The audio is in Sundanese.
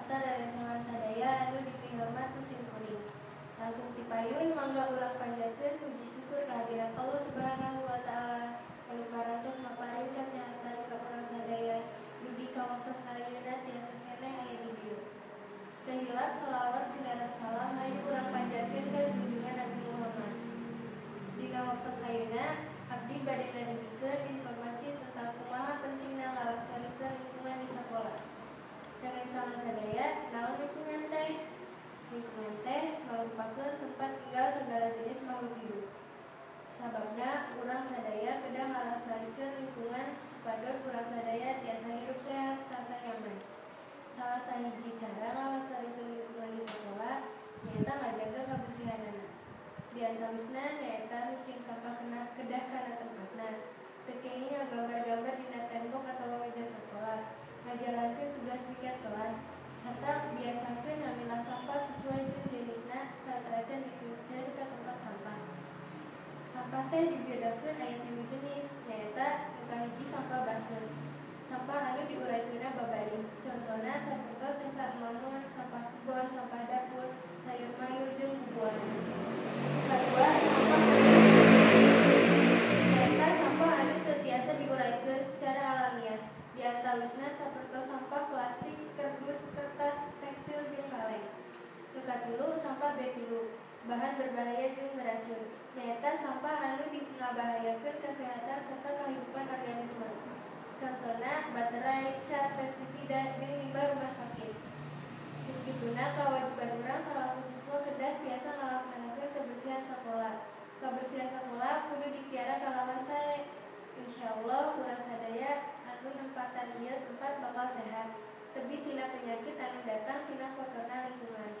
Sarta rerencangan sadaya anu dipihormat ku sim kuring. Langkung ti payun mangga urang panjatkeun puji syukur kehadirat Allah Subhanahu wa taala anu parantos maparin kasehatan ka urang sadaya dugi ka waktos ayeuna tiasa keneh aya di dieu. Teu hilap sholawat sareng salam hayu urang panjatkeun ka junjungan Nabi Muhammad. Dina waktos ayeuna abdi bade ngadugikeun informasi tentang kumaha pentingna ngalestarikeun lingkungan di sakola. Rerencangan sadaya, naon lingkungan teh? Lingkungan teh marupakeun tempat tinggal segala jenis makhluk hidup. Sababna urang sadaya kedah ngalestarikeun lingkungan supados urang sadaya tiasa hirup sehat sarta nyaman. Salah sahiji cara ngalestarikeun lingkungan di sakola nyaeta ngajaga kabersihanana. Diantawisna nyaeta miceun sampah kena kedah kana tempatna. Teu kenging ngagambar-gambar dina tembok atawa meja sakola, ngajalankeun tugas piket kelas, serta biasakeun ngamilah sampah sesuai jeung jenisna sateuacan dipiceun ka tempat sampah. Sampah teh dibedakeun aya 3 jenis, nyaeta nu kahiji sampah baseuh. Sampah anu diuraikeunna babari, contona sapertos sesa mangut, sampah kebon, sampah dapur, sayur mayur jeung bubuahan. Nu kadua sampah kering, nyaeta sampah anu teu tiasa diuraikeun secara alamiah. Diantawisna sapertos sampah plastik, kardus, kertas, tekstil jeung kaleng. Nu katilu sampah B3, bahan berbahaya jeung beracun, nyaeta sampah anu ngabahayakeun kasehatan serta kahirupan organisme. Contona baterai, cat, pestisida, jeung limbah rumah sakit. Ku kituna kawajiban urang salaku siswa kedah tiasa ngalaksanakeun kebersihan sakola. Kabersihan sakola kudu dipiara kalawan sae. Insyaallah urang sadaya anu nempatan ieu tempat bakal sehat, tebih tina penyakit anu datang tina kotorna lingkungan.